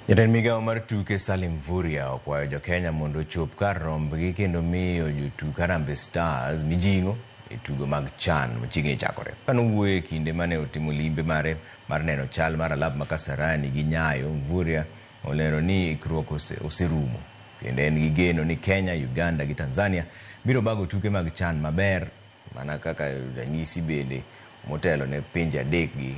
Jatend migao mar tuke Salim Mvurya okwayo jo-Kenya mondo ochop kar rombgi kendo miyo jotuk Harambee Stars mijing'o e tugo mag CHAN machiegni chakore. Kanowuoyo e kinde mane otimo limbe mare mar neno chal mar alap ma Kasarani gi Nyayo, Mvurya olero ni ikruok oserumo kendo en gi geno ni Kenya, Uganda gi Tanzania biro bago tuke mag CHAN maber mana kaka ranyisi bende motelo ne pinje adek gi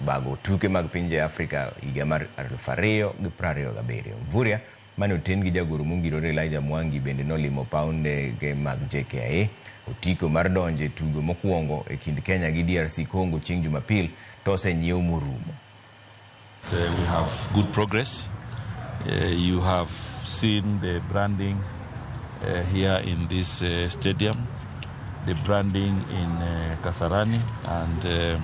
bago tuke mag pinje Afrika higa mar 2027. Mvurya mane oten gi jagoro mongirore Elijah Mwangi bende nolimo paw ndege mag JKIA. Otiko mar donjo e tugo mokwongo e kind Kenya gi DRC Congo chieng' Jumapil to osenyiew morumo. We have good progress. You have seen the branding here in this stadium, the branding in Kasarani, and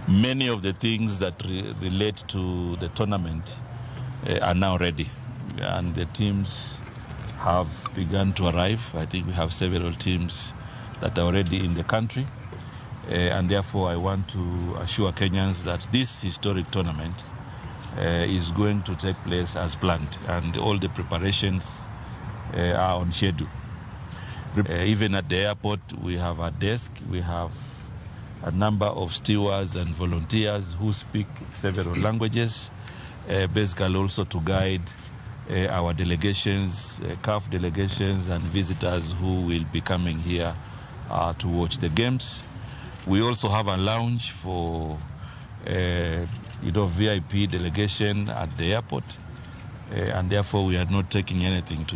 many of the things that relate to the tournament are now ready. And the teams have begun to arrive. I think we have several teams that are already in the country. And therefore, I want to assure Kenyans that this historic tournament is going to take place as planned, and all the preparations are on schedule. Even at the airport, we have a desk, we have a number of stewards and volunteers who speak several languages, basically also to guide our delegations, CAF delegations and visitors who will be coming here to watch the games. We also have a lounge for VIP delegation at the airport, and therefore we are not taking anything to